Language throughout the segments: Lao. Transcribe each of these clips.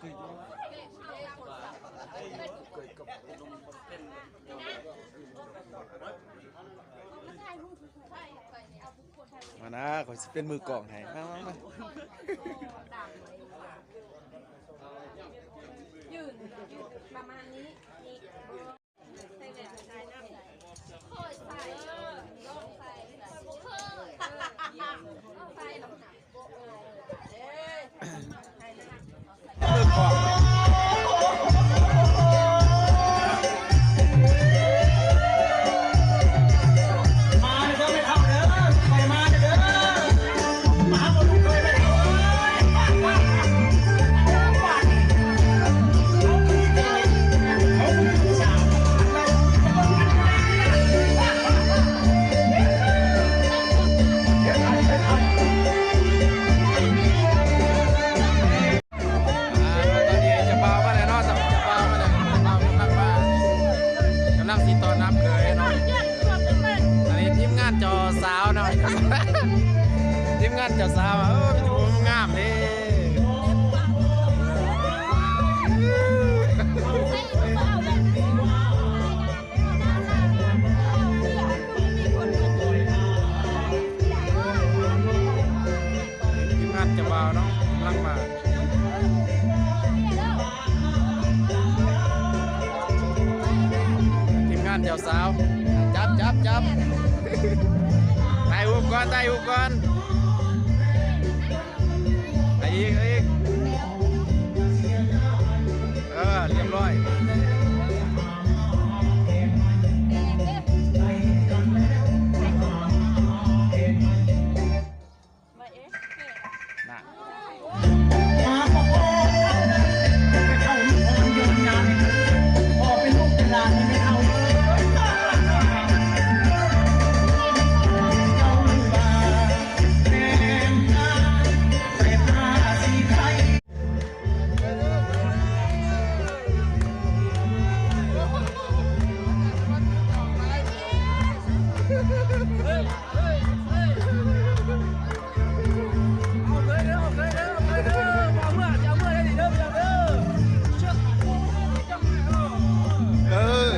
ມານະ ຂ້ອຍຊິເປັນມືກ້ອງໃຫ້ ມາ ມາ ມາ ຢືນ ຢືນປະມານນີ້ ນີ້ ອ່າ ຕອນນີ້ເຈົ້າບ່າວມາແລ້ວເນາະ ເຈົ້າບ່າວມາແລ້ວ ເຈົ້າບ່າວກຳລັງມາ ກຳລັງຊິຕ້ອນຮັບເຂີຍເນາະ. ອັນນີ້ທີມງານເຈົ້າສາວເນາະ ທີມງານເຈົ້າສາວ ເອີ ມີແຕ່ຜູ້ງາມເດ້. ທີມງານເຈົ້າບ່າວເນາະ ກຳລັງມາ ທີມງານເຈົ້າສາວ ຈັບ ຈັບ ຈັບ ຖ່າຍຮູບກ່ອນ ຖ່າຍຮູບກ່ອນ. ໄປອີກ ໄປອີກ ເອີ ລຽບຮ້ອຍ. ນະ ເອີ.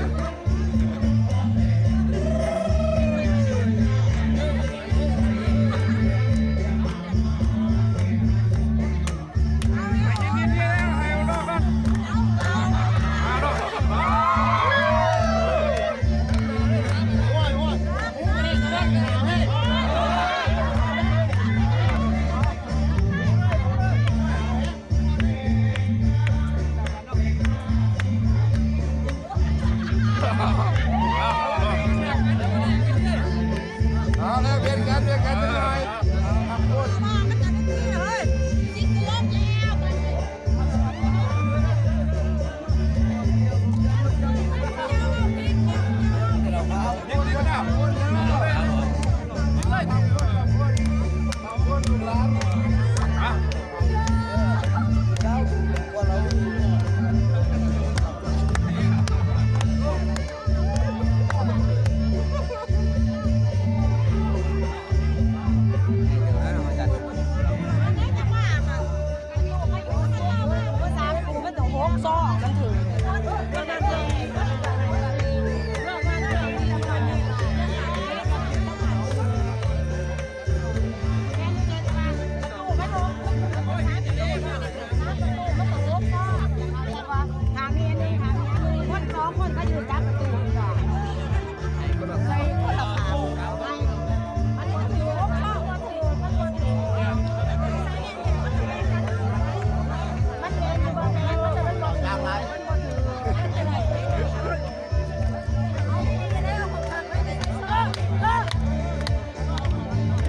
ເອົາແລ້ວ ວຽນກັນ ວຽນກັນຈັກໜ້ອຍ.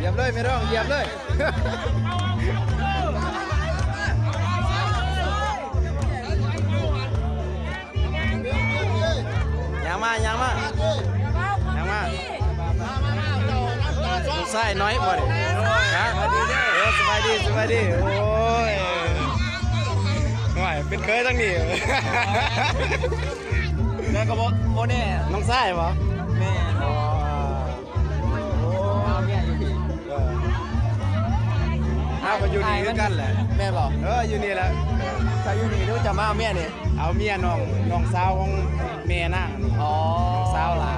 ຢຽບເລີຍ ແມ່ນ້ອງ ຢຽບເລີຍ. ຍ່າງມາ ຍ່າງມາ ຍ່າງມາ. ລູກຊາຍນ້ອຍບໍ່ນີ້? ຮະ? ໂອ້ ສະບາຍດີ ສະບາຍດີ. ໂອ້ຍ ໂອ້ຍ ເປັນເຂີຍທາງນີ້ ແລ້ວກໍບໍ່ ບໍ່ແນ່ ນ້ອງຊາຍບໍ່? ແມ່ນ. ອໍ ໂອ້ ເອົາເມຍຢູ່ພີ້. ເອີ. ເຮົາກໍຢູ່ນີ້ຄືກັນແຫຼະ. ແມ່ນບໍ່? ເອີ ຢູ່ນີ້ແຫຼະ. ເຈົ້າຢູ່ນີ້ຫຼືເຈົ້າມາເອົາເມຍນີ້? ເອົາເມຍນ້ອງ ນ້ອງສາວຂອງແມ່ນາງນີ້. ອໍ ນ້ອງສາວຫຼ້າ.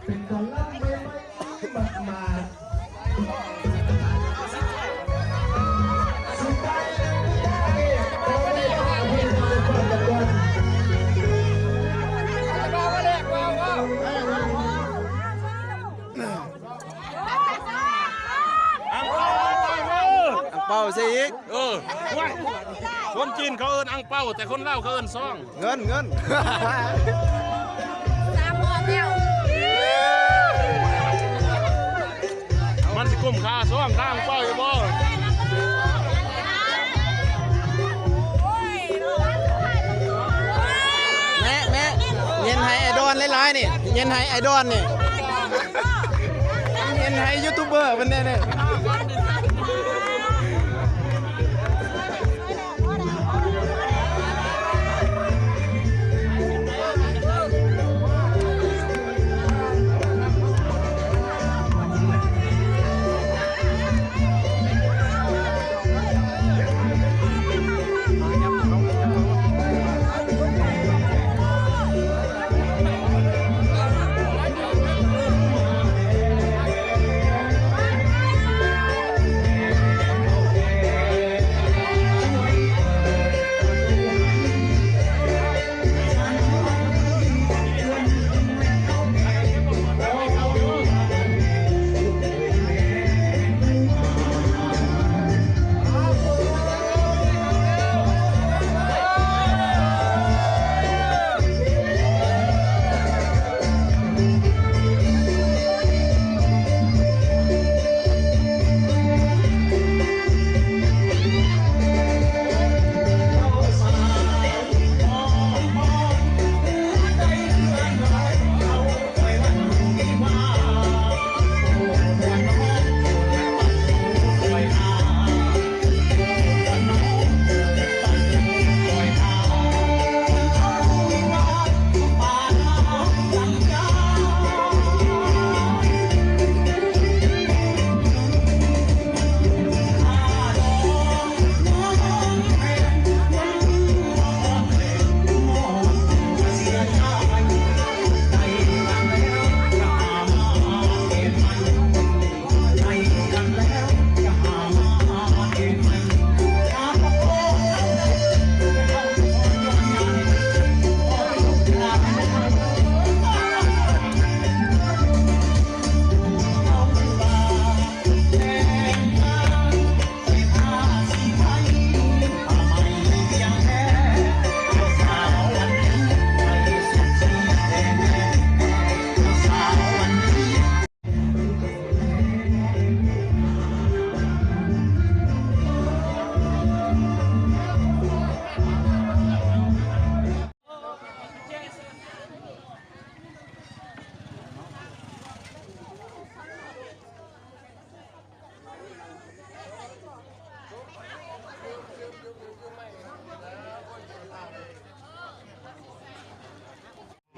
ເປັນຕາລຳໃໝ່ໆ ມາກໆ. ອັງເປົາ ອັງເປົາ ເອີ ອັງເປົາໃສ່ອີກ. ເອີ ໂອ້ຍ ຄົນຈີນເຂົາເອີ້ນອັງເປົາ ແຕ່ຄົນລາວເຂົາເອີ້ນຊອງ. ເງິນ ເງິນ ສາມຮອບແລ້ວ. ມັນຊິກຸ້ມຄ່າຊອງ ຄ່າອັງເປົາຢູ່ບໍ່? ແມະ ແມະ ເຢັນໃຫ້ໄອດອນຫຼາຍໆ ນີ້ ເຢັນໃຫ້ໄອດອນນີ້ ເຢັນໃຫ້ຢູທູບເບີເພິ່ນແດ່ນີ້.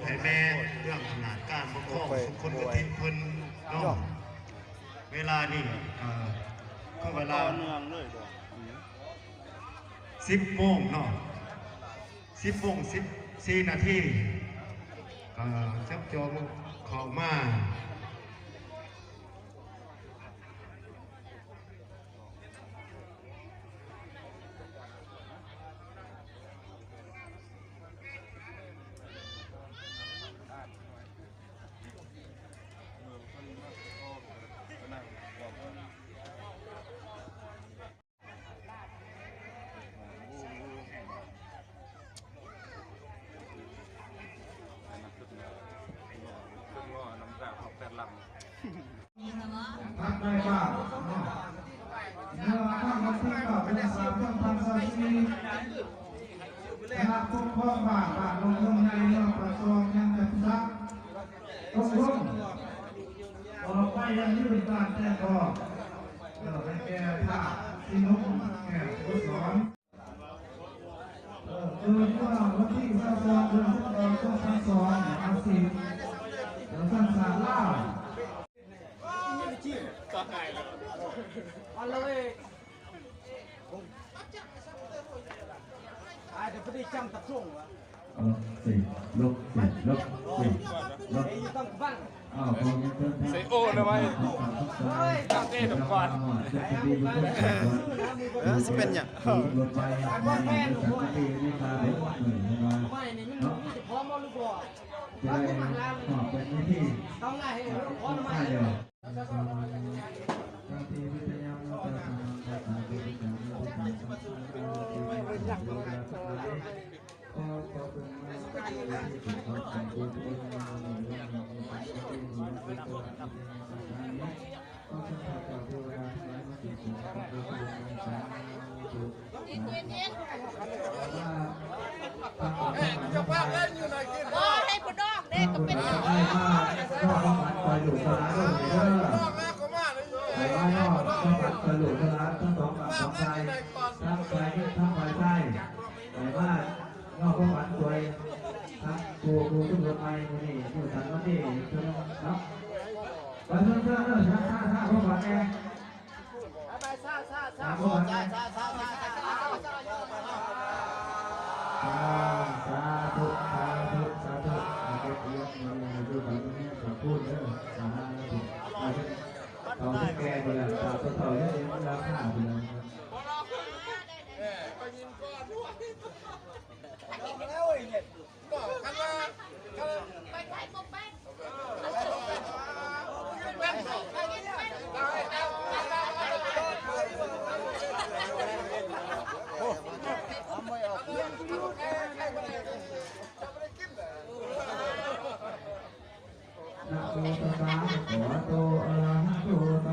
ໃຫ້ແມ່ເລື່ອງອຳນາດການປົກຄອງ ສຸກຄົນກະທິນເພິ່ນເນາະ. ເວລານີ້ ເອີ ຄືເວລາ ຕໍ່ເນື່ອງເລີຍບໍ່? ສິບໂມງເນາະ ສິບໂມງສິບສີ່ນາທີ ເອີ ຈັບຈອງເຂົ້າມາ. ເມືອງພະ ປົກຄອງບ້ານ ບ້ານລົງເມືອງໃຫຍ່ ເມືອງປາກຊ່ອງ ຍັງຈະປຶກສາຕົກລົງ. ຕໍ່ໄປຍັງມີການແຕ່ງຂອງ ເອີ ໃຫ້ແກ່ພະສີໜຸ່ມ ແກ້ວໂກສອນ ເອີ ເກີດເມື່ອວັນທີຊາວສອງ ເດືອນສິບສອງ ສອງພັນສອງ ອາຊີບ ເອີ ສັນຊາດລາວ. ເອີ ເສຍ ລົບ ເສຍ ລົບ ເສຍ ລົບ ເສຍ ໂອ້ ນະໄວ້ ເອີ ເສຍ ລົບ ກ່ອນ ເອີ ຊິເປັນຫຍັງ ລົບໄປ ຕ້ອງໄດ້ໃຫ້ເຮົາຂໍນຳໃໝ່. ເຈົ້າພາບເອີ້ນຢູ່ໜ້ອຍກິນ ບໍ່ໃຫ້ຜູ້ນ້ອງເດ້ ກໍເປັນຫຍັງ ໃຫ້ມາມອບຂອງຂວັນຊ່ອຍລູກຊ່ອຍຫຼານເດີ ໃຫ້ມາມອບຂອງຂວັນຊ່ອຍລູກຊ່ອຍຫຼານ ທັງສອງຝັ່ງສອງຝ່າຍ ທັງຝ່າຍຍິງ ທັງຝ່າຍຊາຍ ໃຫ້ມາມອບຂອງຂວັນຊ່ອຍທັງຜູ້ ຜູ້ຂຶ້ນລົດໃໝ່ມື້ນີ້ ມື້ສັນວັນດີເນາະ ໄປເຊີນເດີ ເຊີນ ຖ້າ ຖ້າຂອງຂວັນແດ່. ສາທຸ ສາທຸ ສາທຸ ສາທຸ ຂອບຄຸນເດີ ສາທຸ ເຖົ້າແກ່ພຸ້ນແຫຼະ ເຖົ້າ ເຖົ້າຍັງມີລາຄາພຸ້ນແຫຼະ. Namo tassa bhagavato arahato